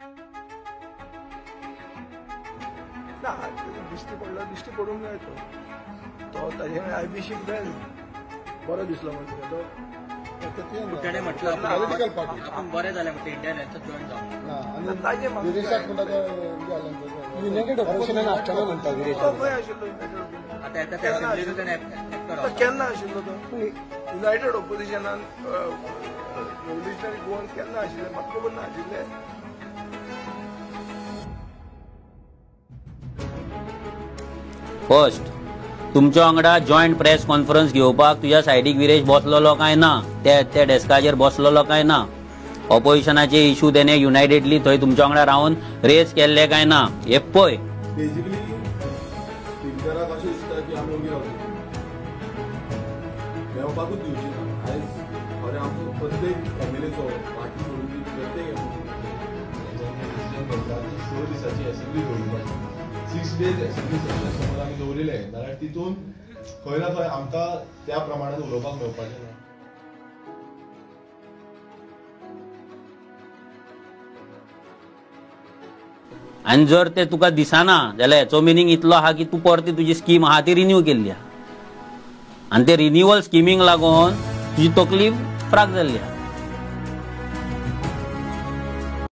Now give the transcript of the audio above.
ना, दिश्टी पडलो, दिश्टी पडूंक जाय. तो तो ताजे I wish him वेल, बरो दिसलो म्हणजे तो. ताणें म्हटलं आपण बरें जालें म्हटलं इंडियन हेल्थ जॉईन जावं. युनायटेड ऑपोजिशनान आसतना म्हणटा विरेश, तो खंय आशिल्लो? आतां येता त्या असेंब्लीतून ताणें एक्टर केन्ना आशिल्लो तो युनायटेड ऑपोजिशनान? रेव्होल्युशनरी गोवन्स केन्ना आशिल्ले म्हाका खबर ना आशिल्ले. फर्स्ट तुमच्या वांगडा जॉयंट प्रेस कॉन्फरन्स घेवपाक तुज्या सायडीक विरेश बसलेलो काय ना, त्या त्या डेस्काचेर बसलेलो काय ना, ऑपोजिशनाचे इशू तेणे युनायटेडली थंय तुमच्या वांगडा रावन रेज केल्ले काय ना हे पळय. बेजिकली स्पिकराक अशें दिसता की आमी ओगी रावतले, मेळपाकूच दिवची ना. आयज खरें आमचो प्रत्येक एमएलएचो पार्टी सोडून प्रत्येक डिसिजन घेतला की 6 दिसाची असेंब्ली दवरपाची. 6 डेज असेंब्ली सेशन समज आमी दवरिले जाल्यार तितून खंय ना खंय आमकां त्या प्रमाणान उलोवपाक मेळपाचें ना. आनी जर ते तुका दिसना जाल्यार हेचो मिनींग इतलो आहा की तूं परती तुजी स्कीम आहा ती रिन्यू केल्ली आहा आनी ते रिन्युअल स्किमींक लागून तुजी तकली फ्राक जाल्ली आहा.